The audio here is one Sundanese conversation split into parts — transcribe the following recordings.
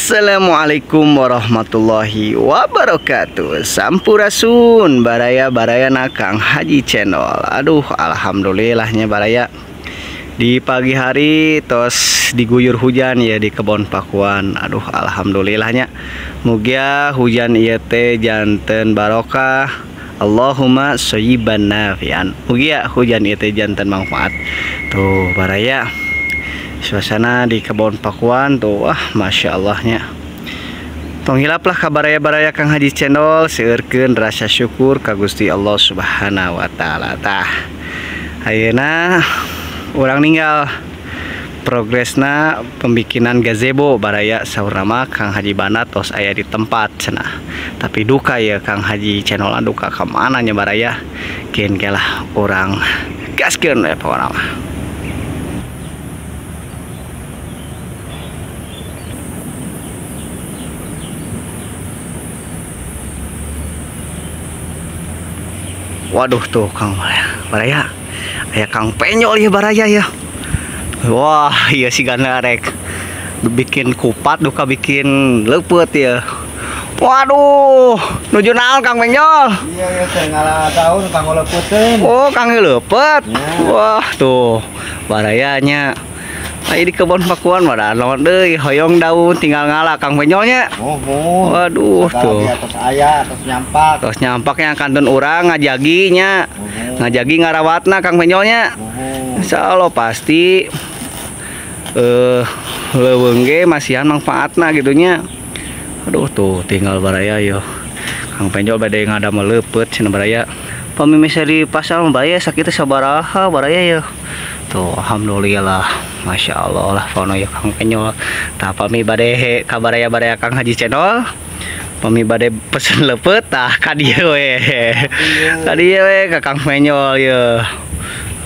Assalamualaikum warahmatullahi wabarakatuh. Sampurasun baraya-baraya na Kang Haji Channel. Aduh, alhamdulillahnya baraya. Di pagi hari tos diguyur hujan ya di kebon pakuan. Aduh, alhamdulillahnya. Mugia hujan ieu teh janten barokah. Allahumma shayyiban nafian. Mugia hujan ieu teh janten manfaat. Tuh baraya. Suasana di kebon pakuan tuh, wah masya Allahnya. Tong hilap lah kabaraya-baraya Kang Haji Channel, seueurkeun rasa syukur ka Gusti Allah Subhanahu wa taala. Tah, ayeuna urang ninggal progresna pembikinan gazebo baraya saurna mah Kang Haji Bana tos aya di tempat cenah. Tapi duka ya Kang Haji Channel duka ka mana nya baraya. Keun ge lah urang gaskeun we pokona mah. Waduh tuh Kang Baraya, aya Kang Penyol ya baraya ya. Wah iya si gana rek bikin kupat duka bikin leupeut ya. Waduh, nuju naon Kang Penyol? Iya ya teh ngalah daun kanggo leupeutkeun. Oh, kanggo leupeut. Ya. Wah tuh barayanya. Aya di kebon pakuan mah naon deui hoyong daun tinggal ngala Kang Penyolnya. Oh, oh. Waduh tuh. Atos aya, atos nyampak. Tos nyampaknya kantun urang ngajaginya. Oh. Ngajagi ngarawatna Kang Penyolnya. Oh. Insyaallah pasti leuweung ge masihan manfaatna gitunya. Aduh tuh tinggal baraya yo. Kang Penyol bade ngadamel leupeut cenah baraya. Pami di pasar mah baraya sakitu sabaraha baraya yo. Tuh alhamdulillah masya Allah lah fono ya Kang Penyol. Tah pami bade kabaraya-baraya Kang Haji Channel, pami bade pesen leupeut tah ka dieu we. Ka dieu we ka Kang Penyol ye.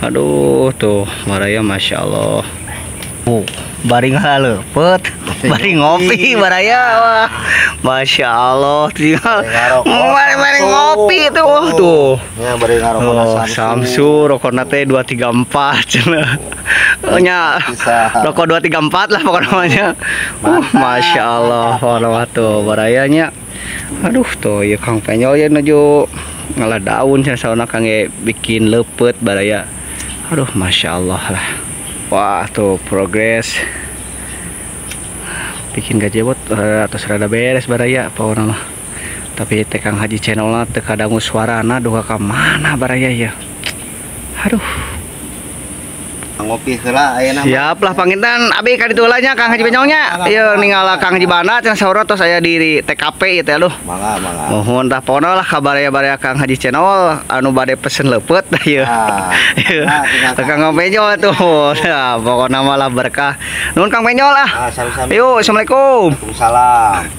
Aduh tuh baraya masya Allah. Bari ngaleupeut, bari ngopi baraya wah. Masya Allah tinggal bari ngopi tuh wah tuh. Ya bari ngarokona Samsu rokona teh 2 3 4 cenah. Nya rokok 2 3 4 lah pokoknya. Masya Allah wah tuh barayanya. Aduh tuh ya Kang Penyol ya nuju ngalah daun cenah sauna kangge bikin leupeut baraya. Aduh masya Allah lah. Wah tuh progres bikin gazebo atas rada beres baraya pokoknya mah. Tapi teh Kang Haji Channel teu kadangu suarana duka ka mana baraya ya. Aduh. Ngopi heula ayeuna. Siap lah panginten abi ka ditu heula nya Kang Haji Penyolnya. Ieu ninggal Kang Haji Bana cenah saurna tos aya di TKP ieu teh aduh. Mangga mangga. Mohon tah pokona lah kabaraya-baraya Kang Haji Channel anu bade pesen leupeut ieu. Kang Penyol tuh. Nah, pokona mah lah berkah. Nuhun Kang Penyol ah. Sami-sami. Yuk, assalamualaikum. Waalaikumsalam.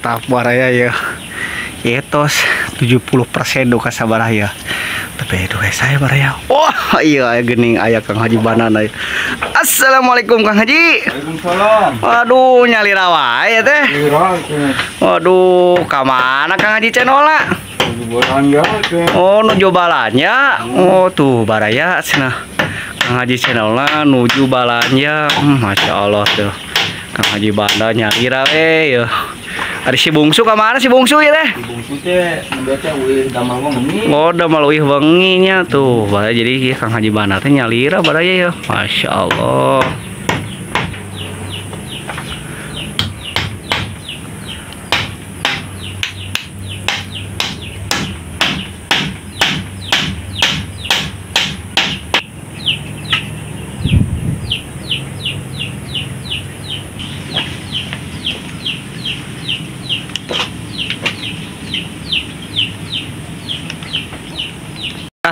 Mantap baraya ya. Tos 70% duka sabarah ya. Tapi aduh saya baraya. Wah, iya gening aya Kang Haji Banana. Assalamualaikum Kang Haji. Waalaikumsalam. Waduh, nyalira wae teh. Waduh, ka mana Kang Haji channelna? Oh, nuju balanja. Oh, tuh baraya cenah. Kang Haji channelna nuju balanja. Masya Allah tuh. Kang Haji Banda nyalira we ya. Ada si bungsu ka mana si bungsu ya teh? Si bungsu teh nembe uih damal wengi. Oh, damal uih wengi nya tuh. Baraya jadi ya, Kang Haji Banda teh nyalira baraya ya. Masya Allah.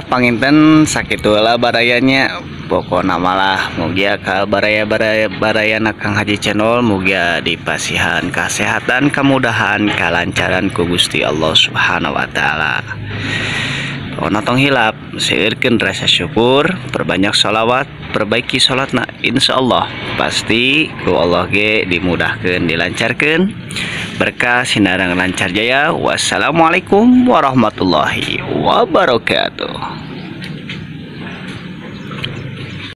Panginten sakitu lah barayanya, pokona malah mugia ka baraya-baraya Kang Haji Channel mugia dipasihan kesehatan, kemudahan, kelancaran ku Gusti Allah Subhanahu wa taala. Pokona tong hilap, seueurkeun rasa syukur, perbanyak sholawat, perbaiki sholatna, insyaallah pasti ku Allah ge dimudahkeun, dilancarkeun. Berkah sinarang lancar jaya. Wassalamualaikum warahmatullahi wabarakatuh.